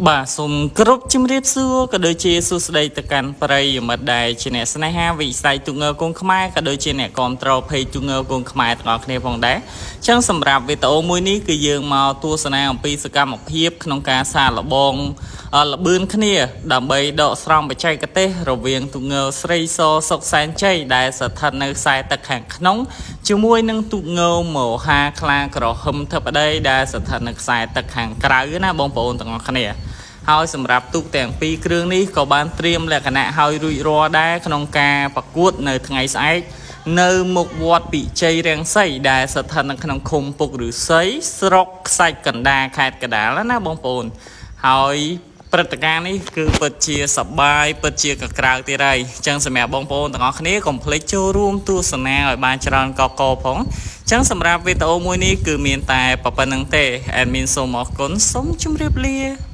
បាទសូមគ្រប់ជំរាបសួរក៏ដូចជាសួស្តីទៅកាន់ប្រិយមិត្តដែលជាអ្នកស្នេហាវិស័យទូងើកូនខ្មែរក៏ដូចជាអ្នកគាំទ្រ page ទូងើកូនខ្មែរទាំងអស់គ្នាផងដែរអញ្ចឹងសម្រាប់វីដេអូមួយនេះគឺយើងមកទស្សនាអំពីសកម្មភាពក្នុងការសាកល្បងល្បឿនគ្នាដើម្បីដកស្រង់បច្ចេកទេសរវាងទូងើស្រីសសុកសែនជ័យដែលស្ថិតនៅខ្សែទឹកខាងក្នុងជាមួយនឹងទូងើមហាខ្លាក្រហឹមធិបតីដែលស្ថិតនៅខ្សែទឹកខាងក្រៅណាបងប្អូនទាំងអស់គ្នា ហើយសម្រាប់ទូកទាំងពីរគ្រឿងនេះក៏បានត្រៀមលក្ខណៈឲ្យរួចរាល់ដែរក្នុងការប្រកួតនៅថ្ងៃស្អែកនៅមុខវត្តពិជ័យរាំងសីដែលស្ថិតនៅក្នុងឃុំពុកឫស្សីស្រុកខ្សាច់កណ្ដាលខេត្តកណ្ដាលណាបងប្អូនហើយព្រឹត្តិការណ៍នេះគឺពិតជាសប្បាយពិតជាកក្រើកទៀតហើយអញ្ចឹងសម្រាប់បងប្អូនទាំងអស់គ្នាកុំភ្លេចចូលរួមទស្សនាឲ្យបានច្រើនកកផងអញ្ចឹងសម្រាប់វីដេអូមួយនេះគឺមានតែប៉ុណ្្នឹងទេ admin សូមអរគុណសូមជម្រាបលា។